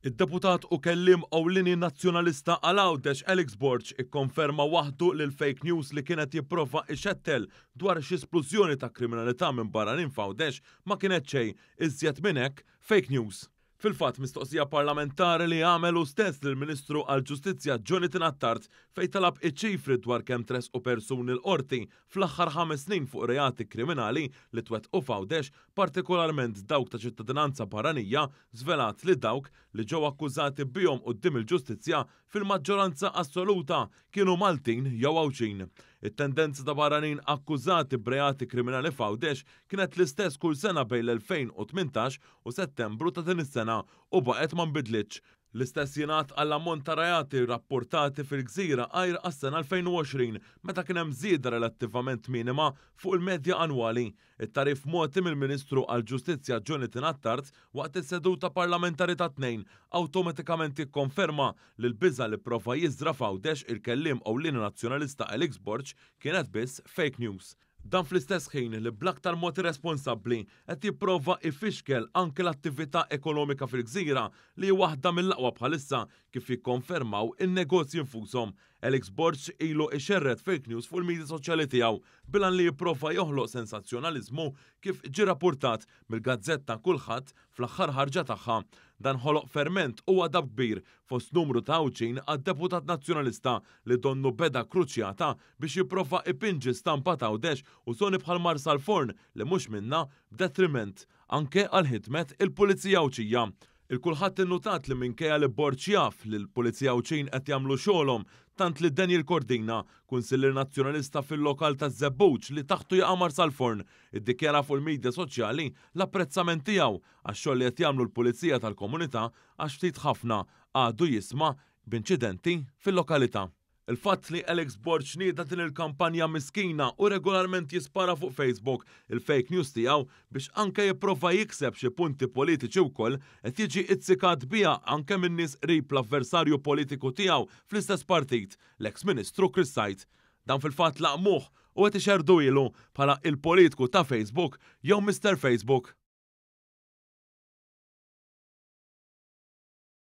Id-Deputat u Kelliem Ewlieni Nazzjonalista għal Għawdex Alex Borg ikkonferma waħdu li l-fake news li kien qed jipprova ixettel dwar xi splużjoni ta' kriminalità minn barranin f'Għawdex ma kienet xejn iżjed minn hekk fake news. Fil-fatt, mistoqsija parlamentari li għamel hu stess lill-Ministru għall-Ġustizzja Jonathan Attard fejn talab iċ-ċifri dwar kemm tressqu persuni l-Qorti fl-aħħar ħames snin fuq reati kriminali li twettqu f'Għawdex, partikolarment dawk ta' ċittadinanza barranija, żvelat li dawk li ġew akkużati bihom quddiem il-ġustizzja fil-maġġoranza assoluta kienu Maltin jew Għawdxin. It-tendenza ta' barranin akkużati b'reati kriminali f'Għawdex kienet l-istess kull sena bejn l-2018 u Settembru ta' din is-sena u baqgħet ma nbidlitx. L-istess jingħad għall-ammont ta' reati rrappurtati fil-gżira għajr għas-sena 2020 meta kien hemm żieda relattivament minima fuq il-medja annwali. It-tagħrif mogħti mill-Ministru għall-Ġustizzja Jonathan Attard waqt is-seduta parlamentari tat-Tnejn awtomatikament jikkonferma li l-biża' li pprova jiżra' f'Għawdex il-kelliem ewlieni Nazzjonalista Alex Borg kienet biss fake news. Dan fl-istess ħin li bl-aktar mod irresponsabbli qed jipprova jfixkel anke l-attività ekonomika fil-gżira li hi waħda mill-aqwa bħalissa kif jikkonfermaw in-negozji nfushom. Alex Borg ilu ixerred fake news fuq il-midja soċjali tiegħu bil-għan li jipprova joħloq sensazzjonaliżmu kif ġie rappurtat mill-gazzetta Kullħadd fl-aħħar ħarġa tagħha. Dan ħoloq ferment u għadab kbir fost numru ta' Għawdxin għad-deputat Nazzjonalista li donnu beda kruċjata biex jipprova ipinġi stampa t'Għawdex u żoni bħal Marsalforn li mhux minnha b'detriment anke għal ħidmet il-Pulizija Għawdxija. Il-kulħadd innutat li minkejja li Borg jaf li l-Pulizija Għawdxin qed jagħmlu xogħolhom, tant li Daniel Cordina, Kunsillier Nazzjonalista fil-lokal taż-Żebbuġ li taħtu jaqa' Marsalforn, iddikjara fuq il-midja soċjali l-apprezzament tiegħu għax-xogħol li qed jagħmlu l-Pulizija tal-komunità għax ftit ħafna għadu jisma' b'inċidenti fil-lokalità. Il-fatt li Alex Borg nieda din il-kampanja miskina u regolarment jispara fuq Facebook il-fake news tiegħu biex anke jipprova jikseb xi punti politiċi wkoll qed jiġi izzikat biha anke minn nies qrib l-avversarju politiku tiegħu fl-istess partit, l-eks Ministru Chris Said. Dan fil-fatt laqmuh u qed ixerrduhielu bħala il-politiku ta' Facebook jew Mister Facebook.